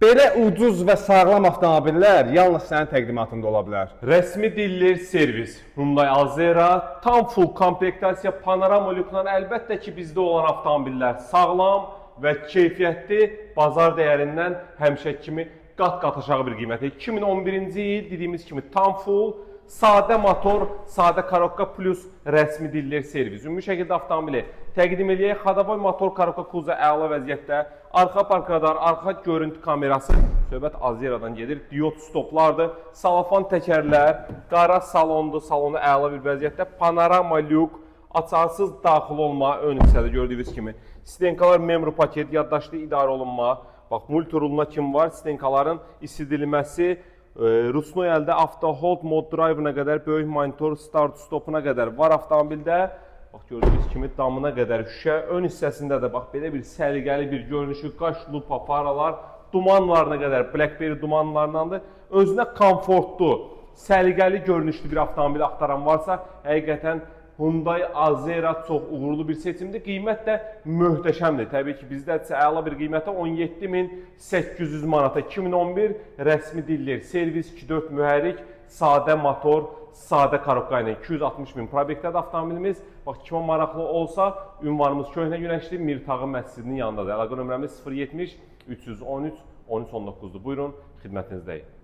Belə ucuz və sağlam avtomobillər yalnız sənin təqdimatında ola bilər. Rəsmi diller servis Hyundai Azera tam full komplektasiya, panorama lüklə, əlbəttə ki, bizdə olan avtomobillər sağlam və keyfiyyətli, bazar dəyərindən həmişə kimi qat-qat aşağı bir qiymətə. 2011-ci il, dediyimiz kimi tam full, sadə motor, sadə korobka plus rəsmi diller servis. Ümumi şəkildə avtomobili təqdim eləyək. Xodavoy motor, korobka, kuzov əla vəziyyətdə. Arxa park radar, arxa görüntü kamerası. Söhbət Azeradan gedir. Diod stoplardır. Salafan təkərlər, qara salondur, salonu əla bir vəziyyətdə. Panorama lük, açarsız daxil olma ön hissədə gördüyünüz kimi. Sidenkalar memru paket, yaddaşlı idarə olunma. Bax, multiruluna kim var? Sidenkaların isidilməsi, ruçnoy əldə auto hold mod drive-una qədər, böyük monitor, start stopuna qədər var avtomobildə. Bax, gördüyünüz kimi damına qədər şüşə, ön hissəsində də bax belə bir səliqəli bir görünüşü, qaş lupa, faralar, dumanlarına qədər BlackBerry dumanlarındandır. Özünə komfortlu, səliqəli görünüşlü bir avtomobil axtaran varsa, həqiqətən Hyundai Azera çox uğurlu bir seçimdir. Qiymət də möhtəşəmdir. Təbii ki, bizdədirsə əla bir qiymətə, 17.800 manata 2011 rəsmi diller, servis, 2.4 mühərrik, sadə motor, sadə korobka ilə 260 min probekdədir avtomobilimiz. Bax, kimə maraqlı olsa, ünvanımız Köhnə Günəşli, Mirtağı məscidinin yanındadır. Əlaqə nömrəmiz 070 313 13 19-dur. Buyurun, xidmətinizdəyik.